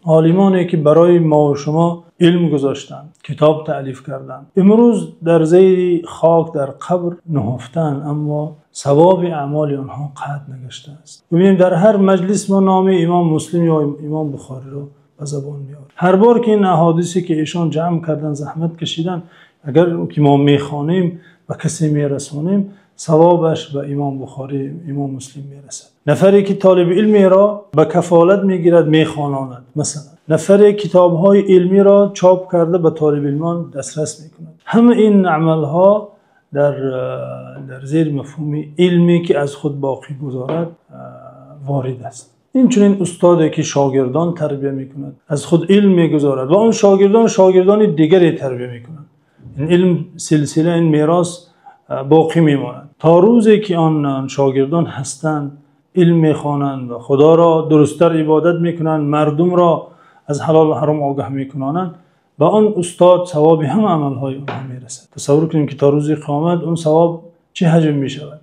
Олимоне ки барои мо ва шумо илм гузоштанд, китоб таълиф карданд. Имрӯз дар зери хок дар қабр нуҳуфтаанд, аммо савоби аъмоли онҳо қатъ нагаштааст. Бубинем, дар ҳар маҷлис мо номи имом Муслим ё имом Бухориро ба забон меорем. Ҳар бор ки ин аҳодисе ки эшон ҷамъ карданд, заҳмат кашиданд, агар ки мо мехонем ба касе мерасонем, савобаш ба имом Бухорӣ, имом Муслим мерасад. Нафаре ки толиби илмеро ба кафолат мегирад, мехонад масалан. Нафаре китобҳои илмиро чоп карда ба толибилмон дастрас мекунад. Ҳамаи ин амалҳо дар зери мафҳуми илме ки аз худ боқӣ мегузорад ворид аст. Инчунин устоде ки шогирдон тарбия мекунад, аз худ илм мегузорад ва он шогирдон шогирдони дигаре тарбия мекунанд. Ин илм силсила, ин мерос боқӣ мемонад. То рӯзе ки он шогирдон ҳастанд, илм мехонанд ва Худоро дурусттар ибодат мекунанд, мардумро аз ҳалол ва ҳаром огоҳ мекунанд, ба он устод савоби ҳамаи амалҳои онҳо мерасад. Тасаввур кунем ки то рӯзи қиёмат он савоб чӣ ҳаҷм мешавад.